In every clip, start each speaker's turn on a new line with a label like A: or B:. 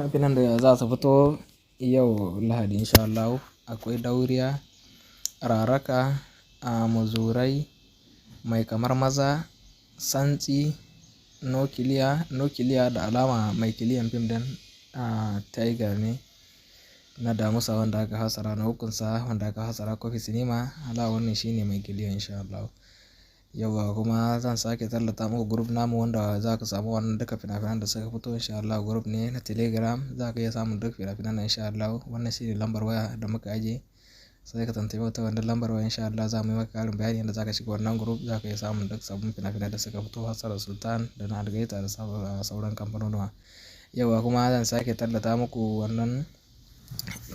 A: Fina-finan da za su fito yau Lahadi insha Allahu akwai Dauriya, Raraka, Muzurai, Mai Kamar Maza, Santsi, Nukiliya. Nukiliya da alama mai kiliyan fim ɗin Tiger ne na Damusa wanda aka fassara na ukunsa wanda aka fassara Kofi Cinema. Hala wannan shine mai kiliyan insha Allahu. Yauwa kuma zan sake tallata muku group namu wanda za ka samu wannan duka fina-finan da suka fito insha Allah. Group ne na Telegram, za ka iya samun duk fina-finan nan insha Allah. Wannan shine lambar waya da muka ajiye. Sai ka tuntubi ta wannan lambar waya, insha Allah za mu yi maka ƙarin bayani yadda za ka shiga wannan group. Za ka iya samun duk sabbin fina-finai da suka fito, fassarar Sultan da na Algaita da sauran kamfanonuwa. Yauwa kuma zan sake tallata muku wannan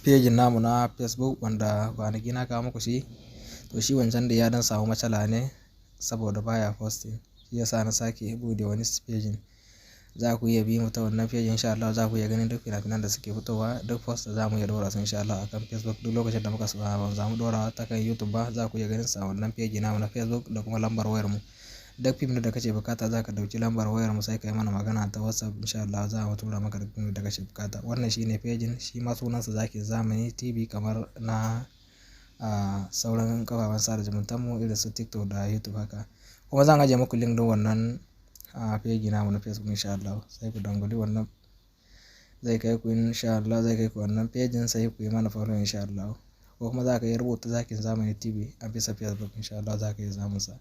A: page namu na Facebook wanda kwanaki na kawo muku shi. To, shi wancan da ya dan samu matsala ne saboda baya posting. Shi ya sa na sake buɗe wani page. Za ku iya bi mu ta wannan page, insha Allah za ku iya ganin duk fina-finan da suke fitowa, duk post da za mu iya ɗora su insha Allah a kan Facebook. Duk lokacin da muka ba za mu ɗora ta kan YouTube ba, za ku iya ganin sa a wannan page namu na Facebook da kuma lambar wayar mu. Duk fim da kake bukata, za ka ɗauki lambar wayar mu sai ka yi mana magana ta WhatsApp, insha Allah za mu tura maka duk fim da kake bukata. Wannan shine page, shi ma sunansa Zakin Zamani TV kamar na sauran kafafen sada zumuntan mu irin su TikTok da YouTube haka. Kuma zan ajiye muku link ɗin wannan page namu na Facebook insha Allah. Sai ku dangwali wannan, zai kai ku insha Allah, zai kai ku wannan page, sai ku yi mana follow insha Allah. Ko kuma za ka iya rubuta Zakin Zamani TV a bisa Facebook, insha Allah za ka iya samun sa.